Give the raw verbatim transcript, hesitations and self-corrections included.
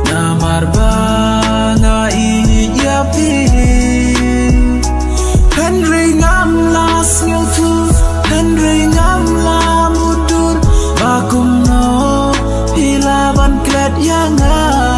Namar ba nga ïeit ïa phi. Hynrei ngam lah sngewthuh, hynrei ngam lah mutdur ba kumno phi lah ban klet ïa nga.